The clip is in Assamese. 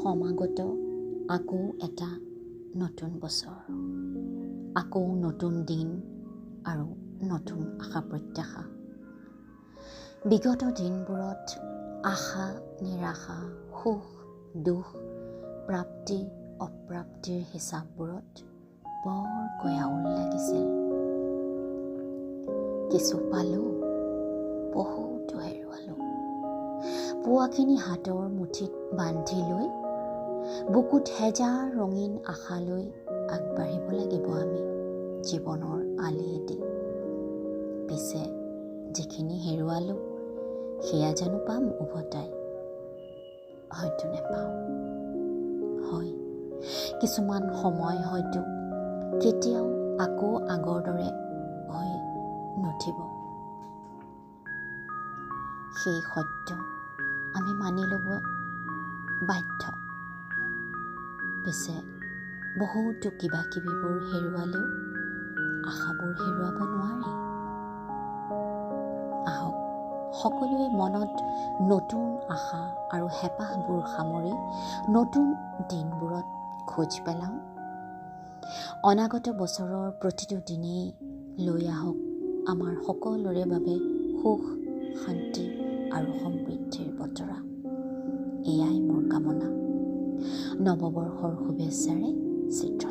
সমাগত আকৌ এটা নতুন বছৰ, আকৌ নতুন দিন আৰু নতুন আশা প্ৰত্যাশা। বিগত দিনবোৰত আশা নিৰাশা, সুখ দুখ, প্ৰাপ্তি অপ্ৰাপ্তিৰ হিচাপবোৰত বৰকৈ আউল লাগিছিল। কিছু পালোঁ, বহুতো হেৰুৱালোঁ। পোৱাখিনি হাতৰ মুঠিত বান্ধি লৈ বুকুত হেজাৰ ৰঙীন আশা লৈ আগবাঢ়িব লাগিব আমি জীৱনৰ আলিয়েদি। পিছে যিখিনি হেৰুৱালোঁ সেয়া জানো পাম উভতাই? হয়তো নেপাওঁ। হয়, কিছুমান সময় হয়তো কেতিয়াও আকৌ আগৰ দৰে হৈ নুঠিব। সেই সত্য আমি মানি ল'ব বাধ্য। পিছে বহুতো কিবা কিবিবোৰ হেৰুৱালেও আশাবোৰ হেৰুৱাব নোৱাৰি। আহক সকলোৱে মনত নতুন আশা আৰু হেঁপাহবোৰ সামৰি নতুন দিনবোৰত খোজ পেলাওঁ। অনাগত বছৰৰ প্ৰতিটো দিনেই লৈ আহক আমাৰ সকলোৰে বাবে সুখ, শান্তি আৰু সমৃদ্ধিৰ বতৰা। এয়াই মোৰ কামনা। নৱবৰ্ষৰ শুভেচ্ছাৰে চিত্ৰলেখা।